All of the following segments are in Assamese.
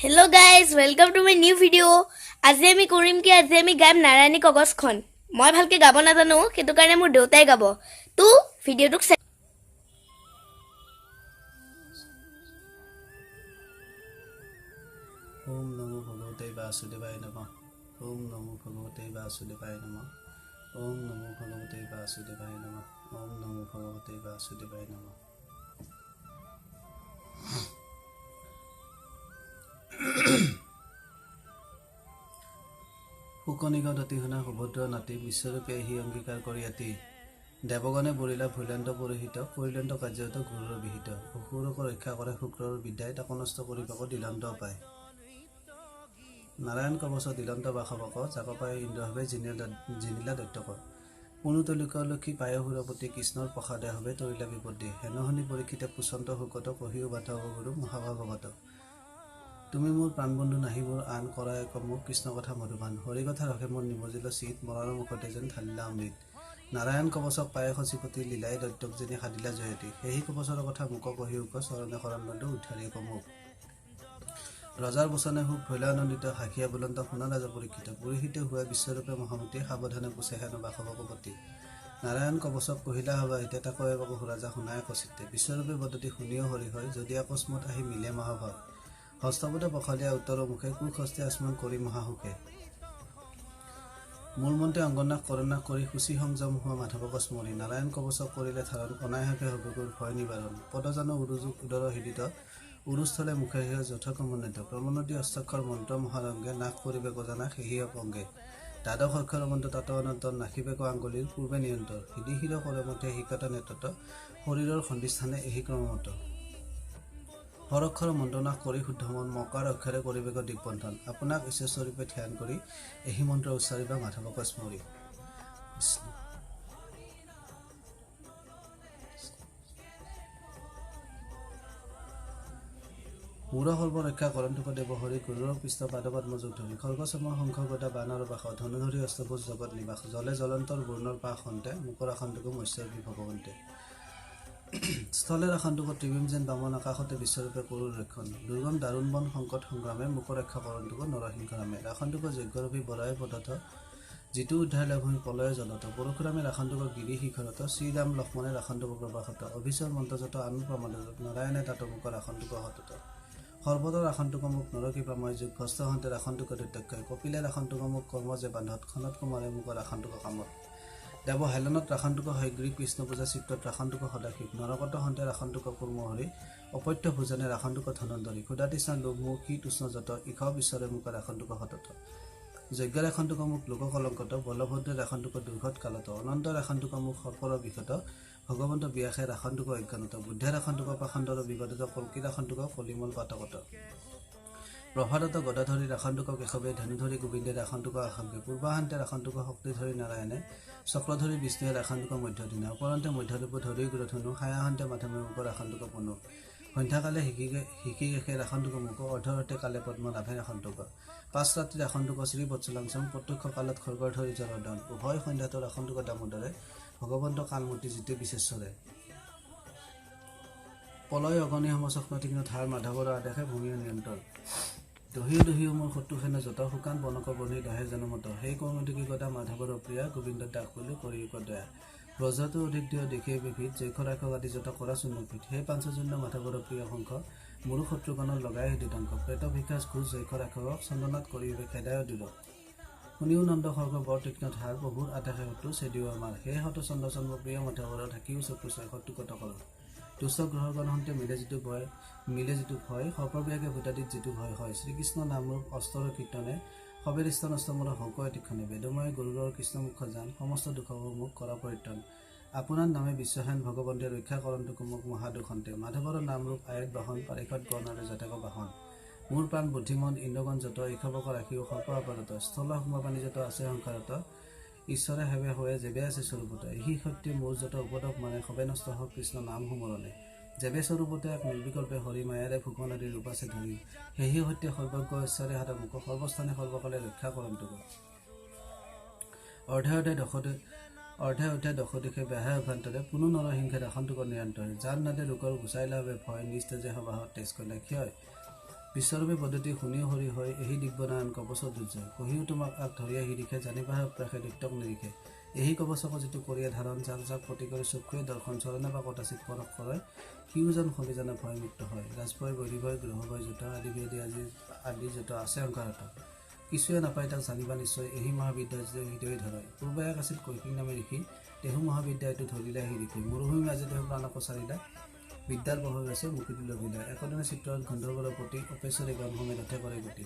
Hello guys, welcome to my new video. আজি আমি কৰিম কি, আজি আমি গাম নাৰায়ণী কৱচখন। মই ভালকৈ গাব নাজানো, সেইটো কাৰণে মোৰ দেউতাই গাব। তো ভিডিঅ'টোক চাই ওম নমো ভগৱতে বাসুদেৱায় নমঃ। ওম নমো ভগৱতে বাসুদেৱায় নমঃ। ওম নমো ভগৱতে বাসুদেৱায় নমঃ। ওম নমো ভগৱতে বাসুদেৱায় নমঃ। শুকনিগত শুনা সুভদ্ৰ নাতি বিশ্বৰূপে এহি অংগীকাৰ কৰি আতি দেৱগণে বৰিলা ভৈলন্ত পুৰোহিত কৰিলন্ত কাৰ্যত গুৰুৰ বিহিত অসুৰক ৰক্ষা কৰে শুক্ৰৰ বিদ্যাই তাক নষ্ট কৰিবাক দিলন্ত পায়। নাৰায়ণ কৱচ দিলন্ত বাসৱক যাক পায় ইন্দ্ৰ হবে জিনিলা দৈত্যক। পুনু তলিক লক্ষী পায় সুৰপতি কৃষ্ণৰ প্ৰসাদে হবে তৰিলা বিপত্তি। হেন শুনি পৰীক্ষিতে পুছন্ত শুকত কহিও বাধৱ গুৰু মহাভাগৱত। তুমি মোৰ প্ৰাণবন্ধু নাহি মোৰ আন কৰা এক মোক কৃষ্ণ কথা মধুভান। হৰি কথা ৰসে মোৰ নিমজিল চিত মৰাৰ মুখতে যেন ঢালিলা অমৃত। নাৰায়ণ কৱচক পায়ে শচীপতি লীলাই দৈত্যক যেনি সাধিলা জয়তী। সেহি কৱচৰ কথা মোক কহিয়োক চৰণে শৰণ বন্ধু উদ্ধাৰিয়োক মোক। ৰজাৰ বচনে সুখ ভৈলা আনন্দিত হাসিয়া বোলন্ত শুনা ৰাজা পৰীক্ষিত। পুৰোহিতে হোৱা বিশ্বৰূপে মহামতী সাৱধানে পুছে হেন বাসৱকপতি। নাৰায়ণ কৱচক কহিলা হবা এতিয়া তাকো এবাক ৰাজা শুনাই কচিতে। বিশ্বৰূপে বদতি শুনিও হৰি হয় যদি আকস্মত আহি মিলে মহাভয়। হস্তপদে পখলিয়া উত্তৰ মুখে কুশ হস্তে আচমন কৰি মহাসুখে। মূলমন্ত্ৰে অংগনাশ কৰনাশ কৰি শুচি সংযম হোৱা মাধৱক স্মৰি। নাৰায়ণ কৱচক কৰিলে ধাৰণ অনায়াসে হবে ভয় নিবাৰণ। পদজান উৰুযোগ উদৰ হৃদিত উৰুস্থলে মুখে সেয় যথ ক্ৰমোন্নীত। ক্ৰমোন্নতি অষ্টাক্ষৰ মন্ত্ৰ মহাৰংগে নাশ কৰিবে গজানা সেহি অপংগে। দ্বাদশ অক্ষৰ মন্ত্ৰ তাত অনন্তৰ নাশিবে আঙ্গুলিৰ পূৰ্বে নিৰন্তৰ। হৃদি শিৰ কৰে মধ্যে শিকতা নেতত শৰীৰৰ সন্ধিস্থানে এহি ক্ৰমমত। হৰক্ষৰ মন্ত্ৰনাশ কৰি শুদ্ধ মন মকাৰ অক্ষৰে কৰিবেক দিগবন্ধন। আপোনাক ঈশ্বৰস্বৰূপে ধ্যান কৰি এহি মন্ত্ৰ উচ্চাৰিবা মাধৱক স্মৰি। কৃষ্ণ। মূৰ সৰ্ব ৰক্ষা কৰন্তক দেৱ হৰি গুৰুৰ পৃষ্ঠ পাদপদ্মযোগ ধৰি। খৰ্গ চম শংখ গদা বানৰ বাস ধনুধৰি অষ্টভুজ জগত নিবাস। জলে জলন্তৰ বৰ্ণৰ পাশ হন্তে মুকৰ আসন্তক মৎস্যৰূপী ভগৱন্তে। স্থলে ৰাখন্তক ত্ৰিবিম যেন বামন আকাশতে বিশ্বৰূপে কৰুৰ ৰক্ষণ। দুৰ্গম দাৰুণ বন সংকট সংগ্ৰামে মুক ৰক্ষা কৰন্তক নৰসিংহ ৰামে। ৰাখন্তক যজ্ঞৰূপী বৰায় পদাৰ্থ যিটো উদ্ধাৰ লাভ পলয় জলত। পৰশুৰামে ৰাখন্তক গিৰি শিখৰত শ্ৰীৰাম লক্ষ্মণে ৰাখন্তক প্ৰবাসত। অভিচৰ মন্ত্ৰযত আন প্ৰমাদত নাৰায়ণে তাত মুখ ৰাখন্তক সতত। সৰ্বত ৰাখন্তক মোক নৰকৃপাময় যুগ ভ্ৰষ্ট হন্তে ৰাখন্তক দৈত্যক্ষয়। কপিলে ৰাখন্তক মোক কৰ্ম যে বান্ধত খনত কুমাৰে মোক ৰাখন্তক কামত। দেৱ হেলনত ৰাখন্তক হয়গ্ৰীৱ কৃষ্ণ পূজা চিত্তত ৰাখন্তক সদাশিৱ। নৰকত হন্তে ৰাখন্তক কুৰ্ম হৰি অপত্য ভোজনে ৰাখন্তক ধনন্তৰী। ক্ষুধা তৃষ্ণা লোভ মোহ শীত উষ্ণ যত ঈশ বিশ্বৰে মোক ৰাখন্তক সতত। যজ্ঞ ৰাখন্তক মোক লোক কলংকত বলভদ্ৰে ৰাখন্তক দুৰ্ঘট কালত। অনন্ত ৰাখন্তক মোক সৰ্পৰ বিষত ভগৱন্ত ব্যাসে ৰাখন্তক অজ্ঞানত। বুদ্ধে ৰাখন্তক পাখণ্ডৰ বিবাদত কল্কি ৰাখন্তক কলিমল পাতকত। প্ৰভাতত গদাধৰি ৰাখন্তক কেশৱে ধেনুধৰি গোবিন্দে ৰাখন্তক আশংকে। পূৰ্বাহান্তে ৰাখন্তক শক্তিধৰি নাৰায়ণে চক্ৰধৰি বিষ্ণুৱে ৰাখন্তক মধ্যদিনা। অপৰন্তে মধ্যৰূপ ধৰি গুৰধনু সায়াহন্তে মাধৱে মুখ ৰাখন্তক পুনু। সন্ধ্যাকালে শিশিকেশে ৰাখন্তক মুখ অৰ্ধৰতে কালে পদ্ম লাভে ৰাখন্তক। পাঁচ ৰাত্ৰি ৰাখন্তক শ্ৰী বৎসলাংশম প্ৰত্যক্ষ কালত খৰ্গৰ ধৰি জলধন। উভয় সন্ধ্যাত ৰাখন্তক দামোদৰে ভগৱন্ত কালমূৰ্তি যিটো বিশেশ্বৰে। পলয় অগনি সম চক্ৰ তীক্ষ্ণ ধাৰ মাধৱৰ আদেশে ভূমি নিয়ন্ত্ৰণ। দহিও দহিও মোৰ শত্ৰু সেনা যত শুকান বনক বনি দহে জনমত। সেই কৌমতিকী গদা মাধৱৰ প্ৰিয়া গোবিন্দ দাস বুলি কৰিয়োক দয়া। ব্ৰজতো অধিক দিয় দেখে বিভিদ যক্ষ ৰাক্ষস আদি যত কৰা চূৰ্ণভিত। সেই পাঞ্চজন্য মাধৱৰ প্ৰিয় শংখ মোৰো শত্ৰুগণৰ লগাই হৃদংক। প্ৰেত ভিক্ষাস ঘোষ যক্ষ ৰাক্ষসক চন্দনাত কৰিবে খেদায় দূৰ। শুনিও নন্দ খৰ্গ বৰ তীক্ষ্ণ ধাৰ প্ৰভুৰ আদেশে শত্ৰু চেদিও আমাৰ। সেই শত চন্দ্ৰ চন্দ্ৰ প্ৰিয় মাধৱৰ থাকিও চকু ছয় শত্ৰুগত কৰ। দুষ্ট গ্ৰহগণ হন্তে মিলে যিটো ভয় সৰ্পব্যাগে ভূতাদিত যিটো ভয় হয়। শ্ৰীকৃষ্ণ নামৰূপ অস্ত্ৰৰ কীৰ্তনে সবেৰিষ্ট নষ্ট মোৰ হক এতিক্ষণে। বেদময় গৰুড়ৰ কৃষ্ণমুখ জান সমস্ত দুখ মোক কৰা পৰিত্ৰাণ। আপোনাৰ নামে বিশ্বসেন ভগৱন্তে ৰক্ষা কৰন্তক মোক মহাদুখন্তে। মাধৱৰ নামৰূপ আয়ত বাহন পাৰিষদ গণৰে যতেক বাহন। মোৰ প্ৰাণ বুদ্ধিমন ইন্দ্ৰগণ যত ঈশৱক ৰাখিও সৰ্প আপাতত। স্থল সূক্ষ্ম পানী যত আছে সংসাৰত ঈশ্বৰে সেৱে হোৱে যেবে আছে স্বৰূপত। এহি শক্তি মোৰ যত উপদক মানে সবে নষ্ট হওক কৃষ্ণ নাম সুমৰণে। যেবে স্বৰূপতে এক নিৰ্বিকল্পে হৰি মায়াৰে ভূষণ আদি ৰূপ আছে ধৰি। সেহি সত্যে সৰ্বজ্ঞ ঈশ্বৰে হাত মোক সৰ্বস্থানে সৰ্বকালে ৰক্ষা কৰন্তক। অৰ্ধে অৰ্ধে দশ দিশে ব্যাহে অভ্যন্তৰে পুনু নৰসিংহে ৰাখন্তক নিৰন্তৰে। যাৰ নাদে ৰোগৰ গুচাই লাভে ভয় নিজ তেজে সবাহত তেজ কলে ক্ষয়। বিশ্বৰূপী পদ্ধতি শুনিও হৰি হয়, এহি দিব্যনাৰায়ণ কৱচ দুৰ্জয়। কহিও তোমাক আগ ধৰিয়া শিৰিষে, জানিবাহে প্ৰাসে দৈত্যক নিৰিখে। এহি কৱচক যিটো কৰিয়ে ধাৰণ, যাক যাক পতি কৰি চক্ষুৱে দৰ্শন, চৰণে বা কটাচিত পৰশ কৰয়, সিওজন সবিজনে ভয়মুক্ত হয়। ৰাজভয়, বৈৰীভয়, গ্ৰহভয় যত আদি ব্যাধি আজি আদি যত আছে সংসাৰত, কিছুৱে নাপায় তাক জানিবা নিশ্চয়, এহি মহাবিদ্যা যিটো হৃদয় ধৰয়। পূৰ্বে এক আছিল কৈশিক নামে ঋষি, তেহু মহাবিদ্যা এইটো ধৰিলা সি ঋষি। মৰুভূমি মাজে তেহু প্ৰাণক চাৰিলা, বিদ্যাৰ প্ৰভাৱ আছে মুকুতি লভিলা। একদিনে চিত্ৰত গন্ধৰ্বৰ প্ৰতি অপেশ্বৰী গণ সমে ৰথে কৰে গতি।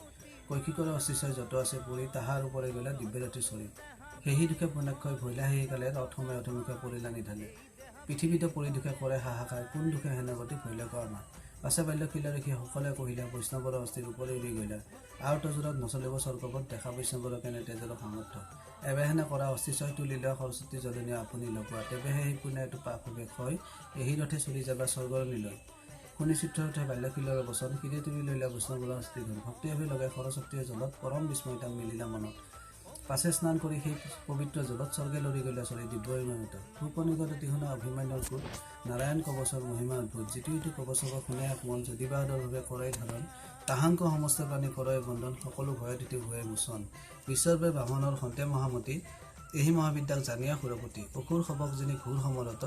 কৈশিকৰ অস্তিচয় যত আছে পৰি, তাহাৰ ওপৰে গ'লে দিব্যৰথী চৰি। সেহি দুখে পুণ্যাক্ষয় ভৈলা সেই কালে, ৰথ সময় অধমুখে পৰিলা নিধালে। পৃথিৱীতে পৰি দুখে কৰে হাহাকাৰ, কোন দুখে হেন গতি ভৈলা ক আমাৰ। পাছে বাল্যশীল ঋষি সকলে কহিলা, বৈষ্ণৱৰ অস্থিৰ ওপৰে উৰি গৈলা। আৰু তজোৰত নচলিব স্বৰ্গপথ, দেখা বৈষ্ণৱৰ কেনে তেজৰ সামৰ্থ্য। এবেহেনে কৰা অস্থিচয় তুলি লোৱা, সৰস্বতী জলনীয় আপুনি লগোৱা। তেবেহে সেই পুণ্য এইটো পাপ হবে ক্ষয়, এহি ৰথে চলি যাবা স্বৰ্গৰ নিলয়। শুনি চিত্ৰৰথে বাল্যশীলৰ বচন, শিৰে তুলি লৈলা বৈষ্ণৱৰ অস্থিঘন। ভক্তি ভাৱে লগাই সৰস্বতীয়ে জলত, পৰম বিস্ময় তাক মিলিলা মনত। পাছে স্নান কৰি সেই পবিত্ৰ জলত, স্বৰ্গে লৰি গ'লা চৰি দিব্য ইমানত। সুপনিগত শুনা অভিমান্যৰ গোট, নাৰায়ণ কৱচৰ মহিমা অদ্ভুত। যিটো ইটো কৱচক শুনে এক মন, যদি বাহাদুৰভাৱে কৰে ধাৰণ, তাহাংক সমস্ত প্ৰাণী কৰয় বন্ধন, সকলো ভয় তিথি ভয়ে মোচন। বিশ্বৰূপে বামনৰ সন্তে মহামতী, এহি মহাবিদ্যাক জানিয়া সুৰপতি। অসুৰ সবক যিনি ঘোৰ সমৰত,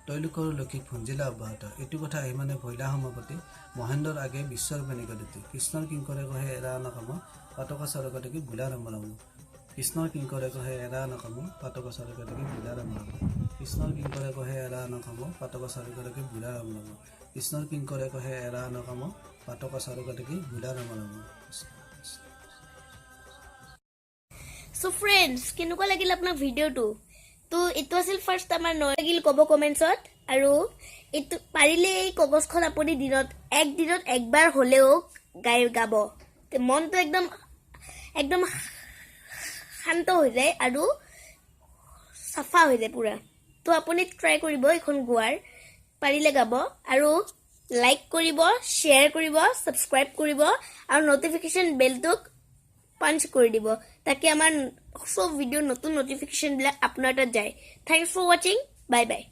তৈলোকৰ লক্ষীক ভুঞ্জিলা অব্যাহত। এইটো কথা আহিমানে ভৈলা সমাপতি, মহেন্দ্ৰৰ আগে বিশ্বৰূপে নিগদতি। কৃষ্ণৰ কিংকৰে কহে এৰা অনকাম, পাতকা চৰগতে বোলা ৰাম ৰাম। কৃষ্ণৰ কিংকৰে কহে এৰা নকাম, পাতক চাৰুকটকে বুলা ৰাম ৰাম। কৃষ্ণৰ কিংকৰে কহে এৰা নকাম, পাতক চাৰুকটকে বুলা ৰাম ৰাম। কৃষ্ণৰ কিংকৰে কহে এৰা নকাম, পাতক চাৰুকটকে বুলা ৰাম ৰাম। চ' ফ্ৰেণ্ডছ, কেনেকুৱা লাগিল আপোনাৰ ভিডিঅ'টো? তো এইটো আছিল ফাৰ্ষ্ট আমাৰ ন লাগিল ক'ব কমেণ্টছত। আৰু এইটো পাৰিলে এই কৱচখন আপুনি দিনত একদিনত একবাৰ হ'লেও গাই গাব, মনটো একদম একদম শান্ত হৈ যায় আৰু চাফা হৈ যায় পূৰা। তো আপুনি ট্ৰাই কৰিব এইখন গোৱাৰ, পাৰিলে গাব। আৰু লাইক কৰিব, শ্বেয়াৰ কৰিব, ছাবস্ক্ৰাইব কৰিব আৰু ন'টিফিকেশ্যন বেলটোক পাঞ্চ কৰি দিব, তাকে আমাৰ চব ভিডিঅ' নতুন ন'টিফিকেশ্যনবিলাক আপোনাৰ তাত যায়। Thanks for watching, bye bye.